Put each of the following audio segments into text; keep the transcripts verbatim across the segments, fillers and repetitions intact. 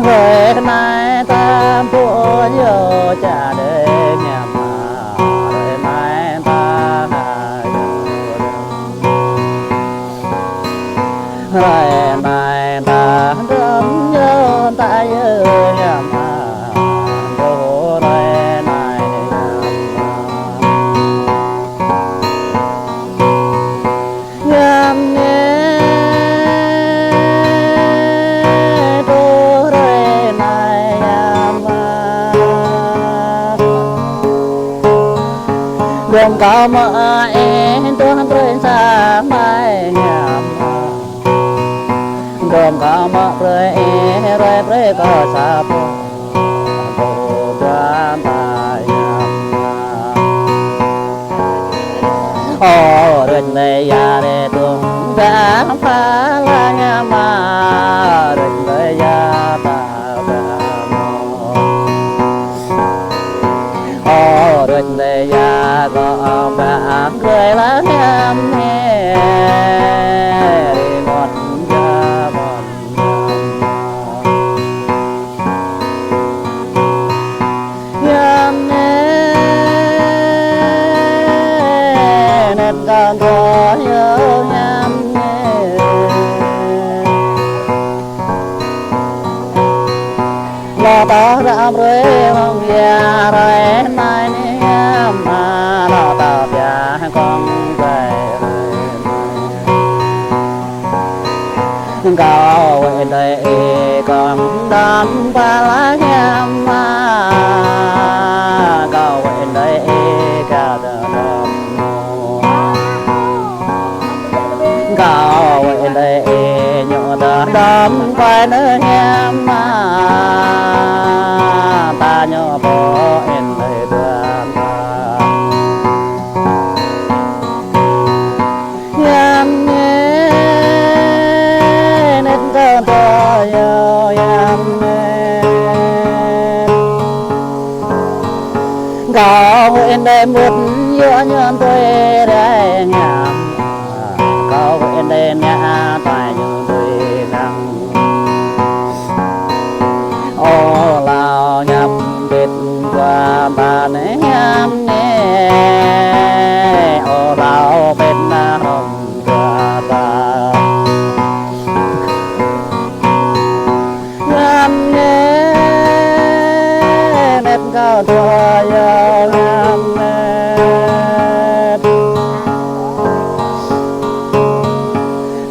Hrơi anai ta ƀu yơh čar đơi hiam mă, hrơi anai ta hơdôm. Hrơi anai ta hơdôm yơh ta yơh hiam mă, hrơi anai hiam mă. Hiam mă, tơlơi anai hiam mă. Dôm kâo mă ih tuh brơi sa mai hiam mă. Dôm kâo mă brơi ih, rai brơi kâo sa boh, boh dua ta hiam mă. Ơ rơ̆t lĕ ia rơ̆t tơ̆ng, dang pha la hiam mă, rơ̆t lĕ ia ta ba mơ̆. Ơ rơ̆t lĕ ia kâo ba brơi la hiam mă, rơngot ja mơ̆n. Hiam mă, anet kâo tơyâo hiam mă. Lŏ tơdah brơi hăng ia hrơi anai hiam mă, lŏ tơdah kông bai hrơi anai. Kâo wơ̆t đơi ih kông dang pha la hiam mă, kâo wơ̆t đơi ih kâo tơdôm. Kâo wơ̆t đơi ih ñu tơdôm kơi nơ hiam mă, ta ñu pô ih đơi dua ta. Hiam mă, anet kâo tơyâo hiam mă. Kâo wơ̆t đơi mŭt yua ñu tui rai hiam mă, kâo wơ̆t đơi nă ta ñu tui năng. Ơ hlâo hiam pit dua ta hiam mă, ơ hlâo pit na hrŏm dua ta. Hiam mă, anet kâo tơyâo hiam mă.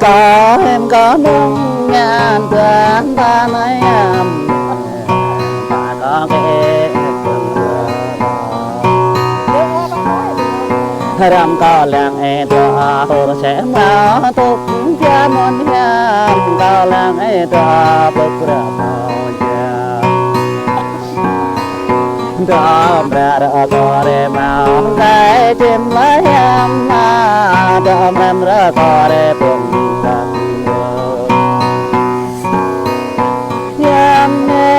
Kâo hiam kâo nong ñan tuan ta nai hiam mă, ta kâo kơ ih pơ̆ng. Hrăm kâo lăng ih dua hur sĕ mơ̆ tŭk pia mơ̆n hiam, kâo lăng ih dua pơk ră mơ̆n hiam. Dôm ră ră kơ rĕ mơ̆ gai čim la hiam mă, dôm ră ră kơ rĕ pơ̆ng pơ̆ng. Hiam mă,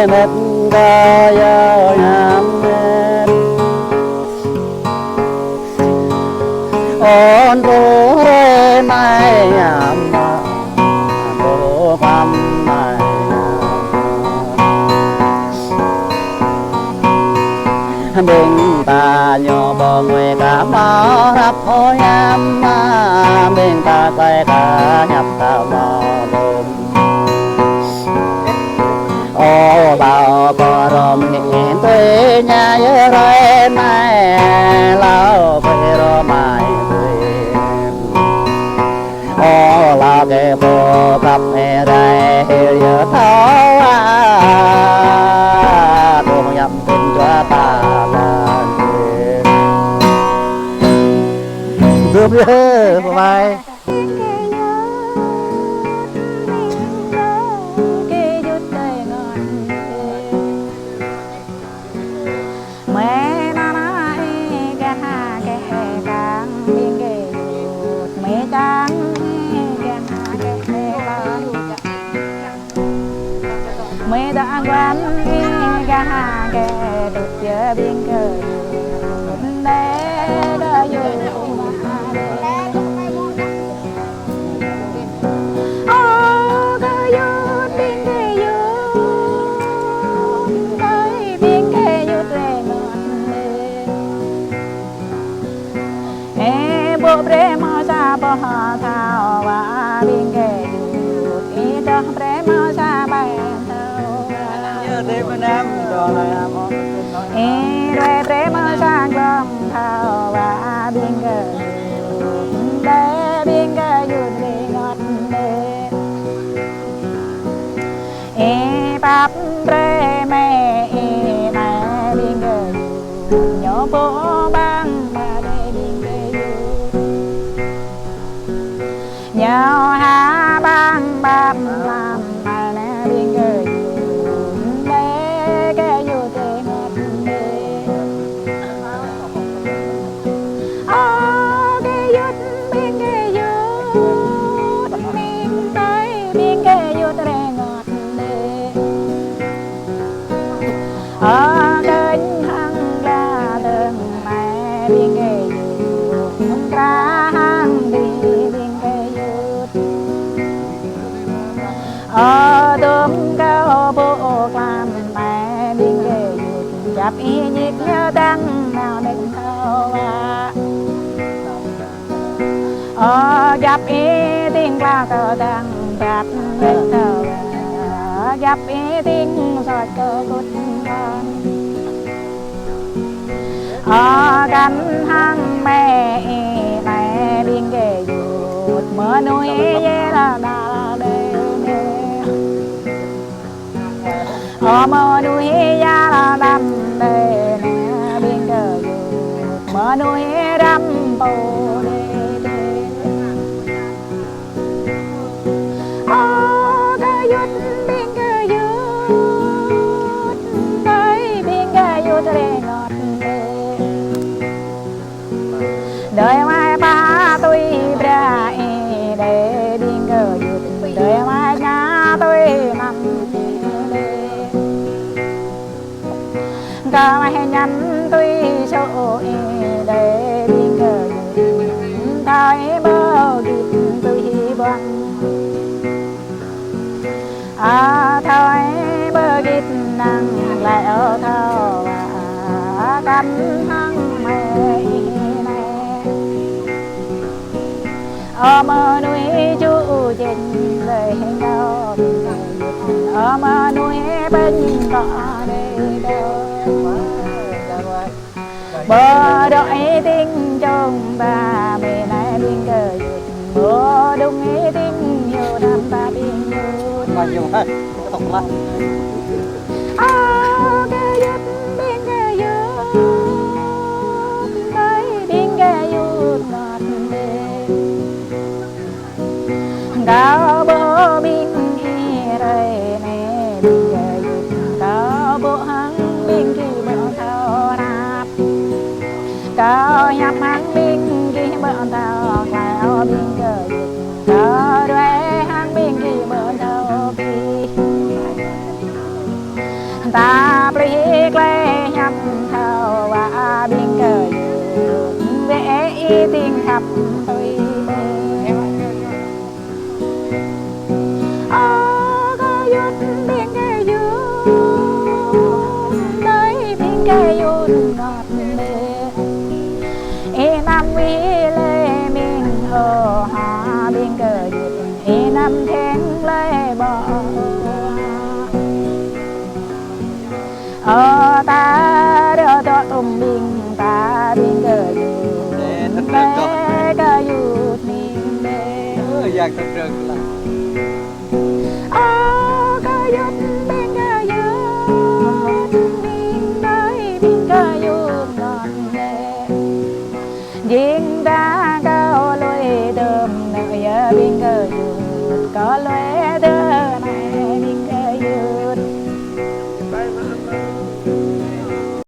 anet kâo tơyâo hiam mă. Ơ tơlơi anai hiam mă, tơlơi kăm anai hiam mă. Ƀing ta ñu pô ngui kơ mơ̆ hrăp ơ hiam mă, ƀing ta tơi kơ hiăp kơ mơ̆ dôm. Ơ hlâo kơ rŏm ih tui ña yơh hrơi anai, hlâo kơ rŏm ai tui. Ơ hlâo kơ pô kăp ih rai hil yơh thâo a, tơ̆ng hiam pit dua ta lăng. Dum yơh, bye bye. Ih đuaĭ brơi mơ̆ sang glông thâo wa ƀing gơyut, đe ƀing gơyut rơngot đe. Ih pap brơi mĕ ih anai ƀing gơyut, ñu pô bang ba đe ƀing gơyut. Ñu ha bang bam lam ai nĕ ƀing gơyut, đe gơyut rơngot đe. Ơ gơyut ƀing gơyut, ming tai ƀing gơyut rơngot đe. Ơ kơnh hăng la dơ̆ng mĕ ƀing gơyut, kra hăng đih ƀing gơyut. Ơ dôm kâo pô klam mĕ ƀing gơyut, djăp ih ñik ñu dăng nao đĕ thâo wa. Ơ djăp ih ding klao kơ dăng băt đĕ thâo wa. Djăp ih ding soč kơ kŭt kon. Ơ kăn hăng mĕ ih anai ƀing gơyut, mơnuih yơh la đa đe đe. Ơ mơnuih yơh la đăm đe nĕ ƀing gơyut, mơnuih đăm pô đe đe. Ơ gơyut ƀing gơyut, đe ƀing gơyut rơngot đe. Đơi mai pha tui bra ih đe ƀing gơyut, đơi mai ña tui năm ih đe. Kơ mai ñăn tui sô ih đe ƀing gơyut, thâo ih bơ git tui buăng. A thâo ih bơ git năng glăi ơ thâo wa, a kăn hăng mĕ ih anai. Ơ mơnuih ču jĕng đe hăng kâo, ơ mơnuih pơñ kơ đe kâo. Bơ dŏ ih ding čong ta mĕ anai ƀing gơyut, bơ dŭng ih ding yua đăm ta ƀing yut. Ơ gơyut ƀing gơyut, anai ƀing gơyut ngot đe. Kâo ƀuh ƀing ih rai nĕ ƀing gơyut, kâo ƀuh hăng ƀing gih ƀu thâo rap. Kâo hiăp hăng ƀing gih ƀu thâo klai ơ ƀing gơyut, kâo đuaĭ hăng ƀing gih ƀu thâo pih. Ta plih klĕ hiăp thâo wa ƀing gơyut, wĕ ih ding khăp tui ƀing. Ơ gơyut ƀing gơyut, anai ƀing gơyut ngot đe. Ih năm wih lĕ ming ơ ha ƀing gơyut, ih năm theng lĕ ƀô̆. Ơ ta dŏ dŏ tŭm ƀing ta ƀing gơyut, đe gơyut ming đe.